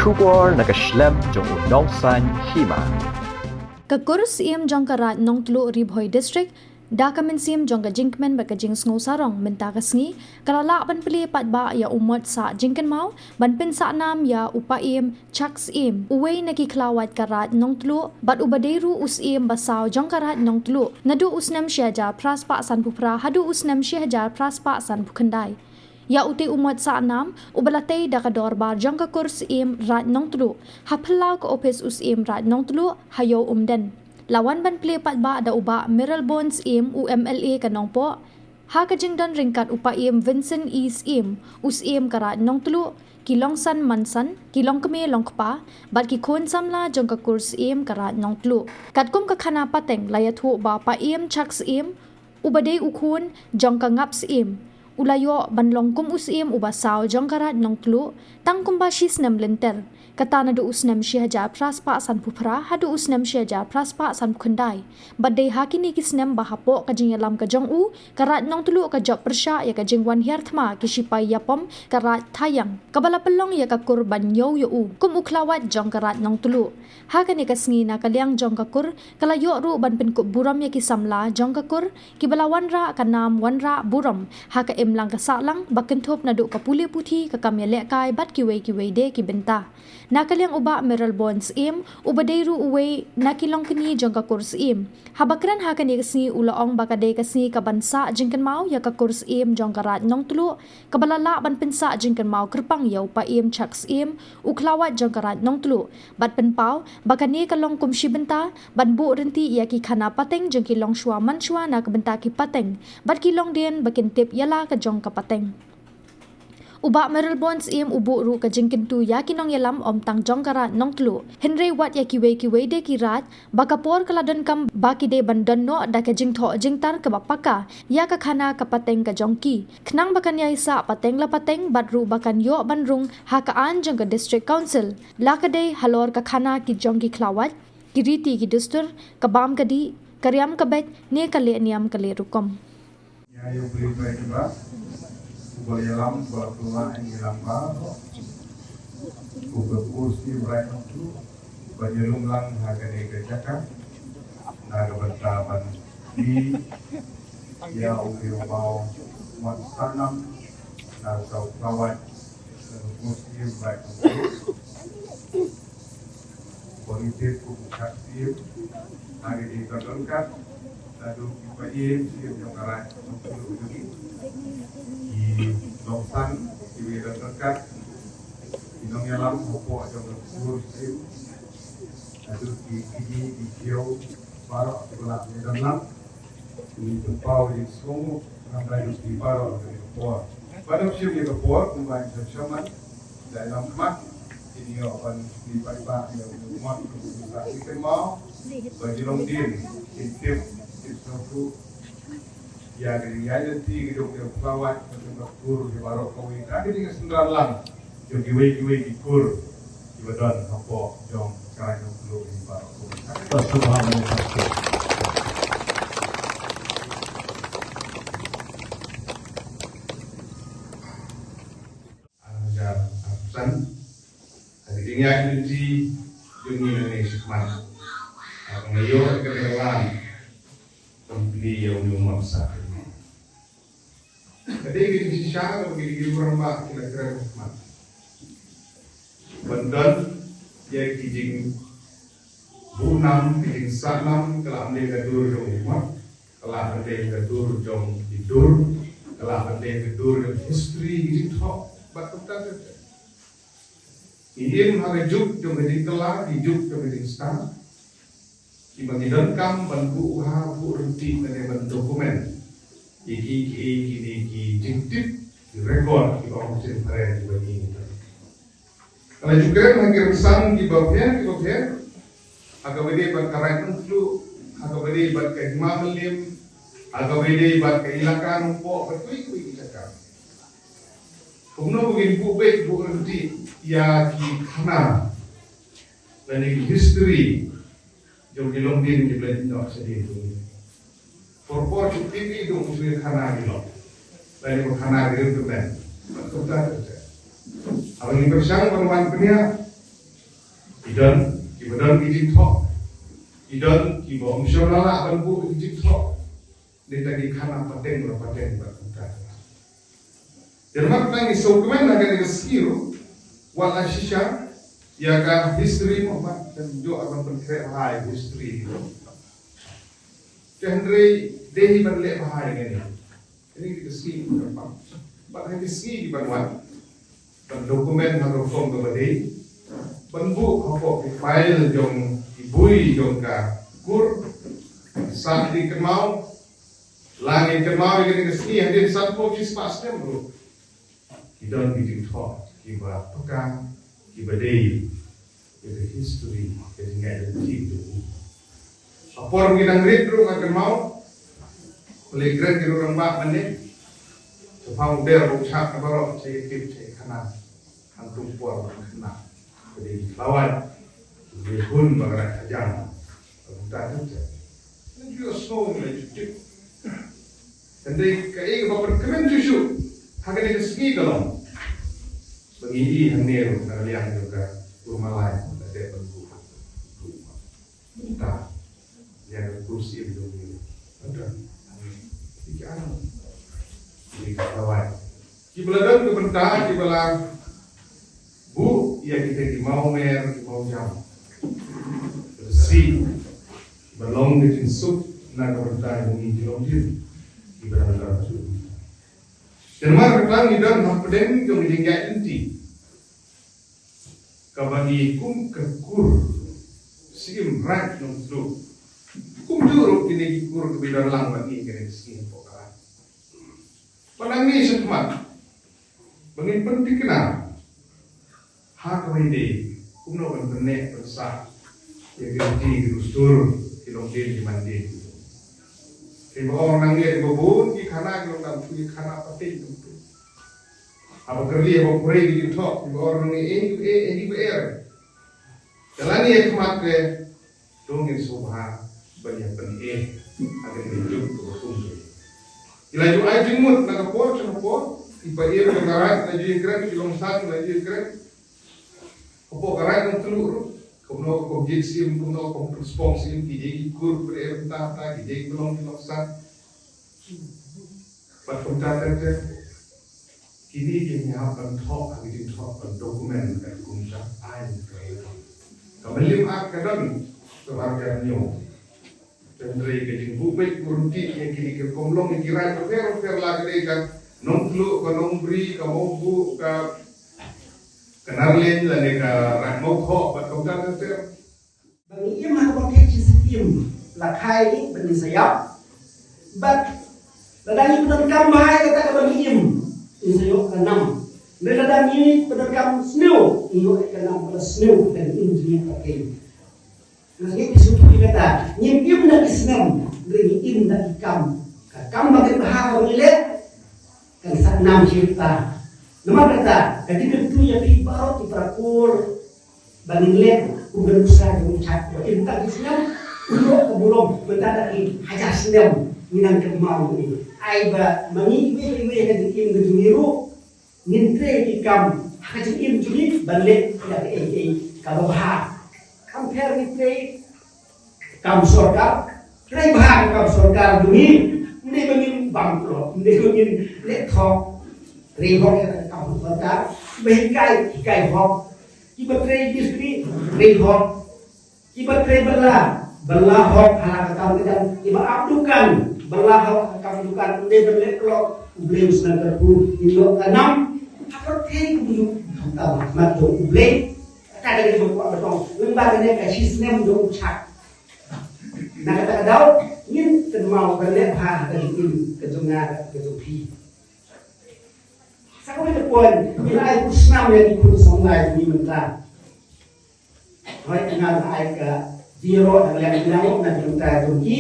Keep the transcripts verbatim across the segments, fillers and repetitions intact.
Khubor na ka shlem jong u Nongsaiñ Hima. Ka kur Syiem jong ka Raid Nongtluh, Ri Bhoi District, da ka mynsiem jong ka jingkmen bad ka jingsngew sarong, mynta ka sngi ka la lah ban plie paidbah ïa u mot sah jingkynmaw ban pynsah nam ïa u Paiem Chak Syiem, uwei na ki khlawait ka Raid Nongtluh bad uba dei ruh u Syiem ba saw jong ka Raid Nongtluh naduh u snem shi hajar phra spah sanphew phra haduh u snem shi hajar phra spah sanphew khyndai. Ïa utei u mot sah nam uba la tei da ka dorbar jong ka kur Syiem Raid Nongtluh ha phyllaw ka ophis u Syiem Raid Nongtluh ha Ïew Umden, la wan ban plie paidbah da u Bah Mayralborn Syiem, u M L A ka Nongpoh, ha ka jingdon ryngkat u Paiem Vincent E Syiem, u Syiem ka Raid Nongtluh, ki longsan mansan, ki longkmie longkpa bad ki khun samla jong ka kur Syiem ka Raid Nongtluh. Katkum ka khana pateng la ïathuh ba Paiem Chak Syiem, uba dei u khun jong ka Ngap Syiem, u la ïoh ban long kum u Syiem uba saw jong ka Raid Nongtluh tang kumba shi snem lynter, kata naduh u snem shi hajar phra spah sanphew phra haduh u snem shi hajar phra spah sanphew khyndai. Bad dei ha kine ki snem ba hapoh ka jingïalam ka jong u, ka Raid Nongtluh ka jop pyrshah ïa ka jingwan hiar thma ki shipai ïapom ka Raid Thaiang, kaba la pynlong ïa ka kur ban ñiew ïa u kum u khlawait jong ka Raid Nongtluh. Ha kane ka sngi, na ka liang jong ka kur, ka la ïoh ruh ban pynkup burom ïa ki samla jong ka kur kiba la wanrah ka nam wanrah burom ha ka imlang ka sahlang ba kynthup naduh ka pule puthi, ka kam ïalehkai bad kiwei kiwei de ki bynta. Na ka liang u Bah Mayralborn Syiem, uba dei ruh uwei na ki longkmie jong ka kur Syiem, haba kren ha kane ka sngi, u la ong ba ka dei ka sngi kaban sah jingkynmaw ïa ka kur Syiem jong ka Raid Nongtluh, kaba la lah ban pynsah jingkynmaw kyrpang ïa u Paiem Chak Syiem, u khlawait jong ka Raid Nongtluh, bad pynpaw ba kane ka long kum shi bynta ban buh ryntih ïa ki khana pateng jong ki longshuwa manshuwa na ka bynta ki pateng bad ki longdien ba kin tip ïa la ka jong ka pateng. U Bah Mayralborn Syiem u buh ruh ka jingkyntu ïa ki nongïalam ym tang jong ka Raid Nongtluh, hynrei wat ïa kiwei kiwei de ki raid, ba ka por ka la donkam ba ki dei ban don noh da ka jingthoh jingtar kaba paka ïa ka khana ka pateng ka jong ki, khnang ba kan ïai sah pateng la pateng bad ruh ba kan ïoh ban rung ha ka aiñ jong ka District Council, la ka dei halor ka khana ki jong ki khlawait, ki riti ki dustur, ka bam ka dih, ka riam ka beit, ne ka leh niam ka leh rukom. Ïa u Blei Trai Kynrad uba la ïalam, uba la pynlah ïa ngi lang baroh, uba la pynlong ïa ngi ban ïalum lang ha kane ka jaka na ka bynta ban plie ïa u briew ba u mot sah nam na ka khlawait na ka kur Syiem Raid Nongtluh. Ba ngi tip kum u Chak Syiem, ha ka jingdon ryngkat naduh ki paiem Syiem jong ka Raid Nongtluh jong ngi, ki longsan kiba don ryngkat, ki nongïalam hapoh jong ka kur Syiem, naduh ki kñi ki khiew baroh kiba la ïadon lang. Ngi pynpaw ïa ka jingsngewnguh namar ïa ki baroh ha kane ka por. Ban ym shim ïa ka por, kumba ngi shem shem, da ïalam khmat, ngi ïoh ban plie paidbah ïa u mot, u mot sah jingkynmaw, ba ki longdien kin tip, kin sngewthuh ïa ka jingïaid lynti ka jong u khlawait ka jong ka kur, ïa baroh kawei ka jingïasynran lang jong kiwei kiwei ki kur kiba don hapoh jong ka Raid Nongtluh ïa baroh kawei. Ka sngewbha ban ïathuh. Ar hajar arphew san, ha ka jingïaid lynti jong ngi nangne shakhmat, nga ïoh ïa ka jingïalam ban plie ïa une u mot sah. Ka dei ka jingshisha kaba ki dei ki rangbah ki la kren ha khmat, ban don ïa ki jingbuh nam, ki jingsah nam, ka la ym dei ka dur jong u mot, ka la ym dei ka dur jong ki dur, ka la ym dei ka dur jong history, ki jingthoh bad kumta ter ter. Ngi im ha ka juk jong ka jingkylla, ka juk jong ka jingstad. Kiba ngi donkam ban buh bha, buh ryntih lane ban document ïa ki, ki, kine ki jingtip, ki record kiba ong shisien phareng kiba ngi. Ka la ju kren ha ki rynsan kiba pher kiba pher, ha kaba ïadei bad ka Raid Nongtluh, ha kaba ïadei bad ka Hima Mylliem, ha kaba ïadei bad ka Elaka Nongpoh, bad kiwei kiwei ki jaka. Kumno ba ngin buh beit buh ryntih ïa ki khana lane ki history jong ki longdien kiba la ïehnoh shadien jong ngi. Por por ki tip ïa u dei u khana ki long, lane u khana ki rem tymmen. Bad kumta ter ter. Haba ngi pyrshang ban wan pynïaid, Ki don, ki ba don ki jingthoh. Ki don, ki ba ym shym la lah ban buh ki jingthoh. Nangta ki khana pateng la pateng bad kumta. Te namar kata ngi sngewkmen ha kane ka sngi ruh, wat la shisha ïa ka history mo, bad kan ïoh ban pynkhreh bha ïa ka history. Te hynrei dei hi ban leh bha ïa kane. Kane ka sngi kaba bad ha ka sngi kiban wan ban document ha ka rukom kaba dei, ban buh hapoh ki file jong ki bui jong ka kur. Sah ki kynmaw, la ngin kynmaw ïa kane ka sngi hadien sanphew shispah snem ruh. Ki don ki jingthoh kiba paka, kiba dei ïa ka history, ka jingïaid lynti jong u. Ha por ngi dang rit ruh nga kynmaw, pule kren ki ruh rangbah mane. Shaphang u der u chak na baroh, cha ïa tip cha ïa khana. Hangtum por ba khynnah ka dei ki khlawait, ki hun ba ka rai ka jam. Ka bynta ka te. Ngan ju ïohsngew ngan ju tip. Hynrei kaei kaba pynkmen shuh shuh ha kane ka sngi ka long ba ngi ïohi hangne ruh na ka liang jong ka kur Malai, ka dei ban buh. Mynta ïa ka kur Syiem jong ngi. Mynta ïa ki ano, ïa ki kawai, kiba la don ka bynta, kiba la buh ïa kita ki mawmer, ki mawjam. Lehse ba long ka jingsuk na ka bynta jong ngi ki longdien kiba dang don ha shuh. Te namar kata ngi don hapdeng jong ka jingïaid lynti kaba ngi kum ka kur Syiem Raid Nongtluh. Kumjuh ruh kine ki kur kiba don lang bad ngi kane ka sngi hapoh ka raid. Ba nangne shakhmat ba ngin pynthikna ha kaba ïadei kumno ban pynneh pynsah ïa ki riti ki dustur, ki longdien ki mandien. Kiba ong nangne kiba bun ki khana ki long tang ki khana pateng. Haba kyrli haba pule ki jingthoh, kiba ong nangne eh eh eh eh eh. Te lane ïa khmat re, to ngin sngewbha ban ïa pyneh ha kane ka juk kaba kumne. Ki la ju ai jingmut na ka por sha ka por, ki paid jong ka raid la ju ïakren, ki longsan la ju ïakren. Hapoh ka raid Nongtluh ruh, kumno ka kong jied Syiem, kumno ka kong pynspong Syiem, ki dei ki kur, pyneh mynta, ki dei ki long ki longsan. Bad kumta ter ter. Kine ki ngi hap ban thoh ha ki jingthoh ban document ka kumta ai ka. Ka Mylliem Act ka don ka bar hajar hynñiew. Hynrei ka jingbuh beit buh ryntih ïa kine ki rukom long ïa ki raid bapher bapher, la ka dei ka Nongtluh, ka Nongbri, ka Mawbuh, ka, ka Narleng lane ka Raid Mawkhoh bad kumta ter ter. Ba ngi im ha kaba khet shi syiem, la kha ïa ngi ba ngin sa ïap. Bad lada ngi pyndonkam bha ïa kata kaba ngi im, ngin sa ïoh ka nam. Hynrei lada ngi pyndonkam sniew, ngin ïoh ka nam, ka sniew ka im jingim ka khet. Nga ngeit ki sngewthuh ïa kata, ngim im da ki snem, hynrei ngi im da ki kam. Ka kam ba khet bha kaba ngi leh, kan sa nam shi rta. Namar kata, ka jingkyntu ïa phi baroh ki para kur, ba ngin leh kum ka nuksa jong u Chad, ba im tang ki snem, u ïoh ka burom, mynta da ki hajar snem, ngin nang kynmaw ïa u. Ai ba ma ngi iwei pa iwei ha ka jingim ka jong ngi ruh, ngin trei ki kam ha ka jingim jong ngi ban leh ïa kaei kaei kaba bha. Kam pher ngi trei kam sorkar, trei bha ka kam sorkar jong ngi. Ym dei ba ngin bam klop, ym dei ba ngin leh thok. Trei hok ïa ka kam sorkar, ba hikai, hikai hok. Kiba trei mistri, trei hok. Kiba trei bylla, bylla hok ha la ka kam ka jam. Kiba ap dukan, bylla hok ha ka kam dukan. Ym dei ban leh klop. U Blei u sngewthuh, ngin ïoh ka nam ha pyrthei kumjuh. Khamtam ha khmat jong U Blei. Kata ka dei ba kwah ba tong. Lyngba kane ka shi snem jong u Chad, na kata ka daw ngin kynmaw ban leh bha ha ka jingim ka jong nga, ka jong phi. Sa kawei ka point, ngi la ai khusnam ïa ki khun samla jong ngi mynta. Hooid, nga la ai ka jingïaroh na ka liang jong nga, na ka bynta jong ki,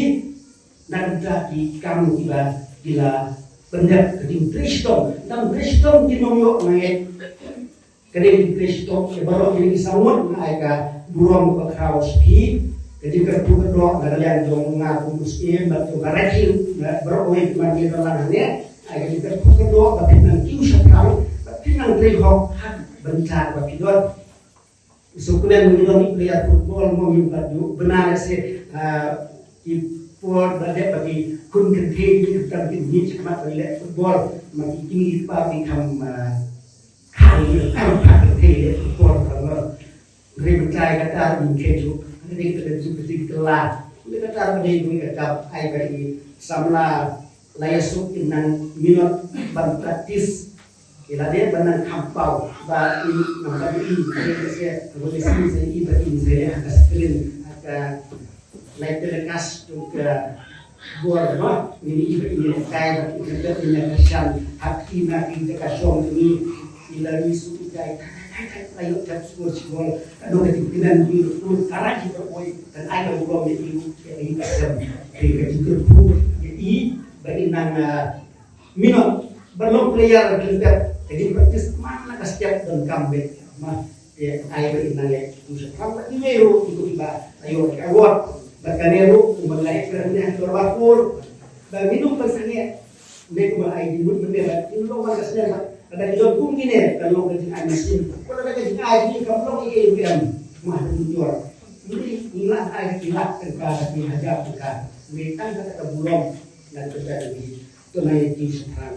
na ka bynta ki kam kiba ki la pyndep, ka jingtrei shitom, tang trei shitom kin ym ïoh, nga ngeit. Ka dei ka jingtrei shitom ïa baroh kine ki sawdong, nga ai ka burom kaba khraw sha phi. Ka jingkyrkhu kyrdoh na ka liang jong nga kum u Syiem bad jong ka Raid Hill, na baroh kawei ki mar ngi don lang hangne. Ai ka jingkyrkhu kyrdoh ba phin nang kiew shaphrang, ba phin nang trei hok ha ka bynta ba phi don. So khublei mo ngi long ki player football mo ngi ba du bna lehse ki por ba dep ba ki khun kynthei ki tam ki ngi chakmat ba leh football ma ki kini pa ki kham kham kham kynthei leh football kham. Ri mynta kata ngi khein ju, ngi kata ngi ju kata la. Ngi kata ba dei ngi kata ai ba i samla la ya suk in nang minot ban practice. Ila dei ban nang khampaw ba i nang ba i ngi se ngi se i ba i se ha ka screen ha ka live telecast tu ka bor ba ngi i ba i ngi kai ba i ngi ka shan ha ki na ki ka shong ngi ila ngi su kai kai kai kai ayo tap sport sport. Ano ka ti kinan ni tu tarak ki ba oi tan ai ka burom ni tu ya i ka sem. Ke ka ti tu ya i ba i nang minot ba long player ka ti tap ka ti practice man na ka step dan kam be ma ya ai ba i nang ya tu sa kam ba i ne ro i tu ba ayo ka award ba ka ne ro ku ba lai ka ne to ba kur ba minum ba sange. Nde kumba ai di mut mynne ba in long ba ka snem ba lada ki don kum kine ka long ka jingai masin. Ko lada ka jingai di ka long i em ma da mut yor. Ni ni la ai ki lak tyngka ki hajar tyngka. Ni tang ka ka bulong na ka ka ni to na i ki sa.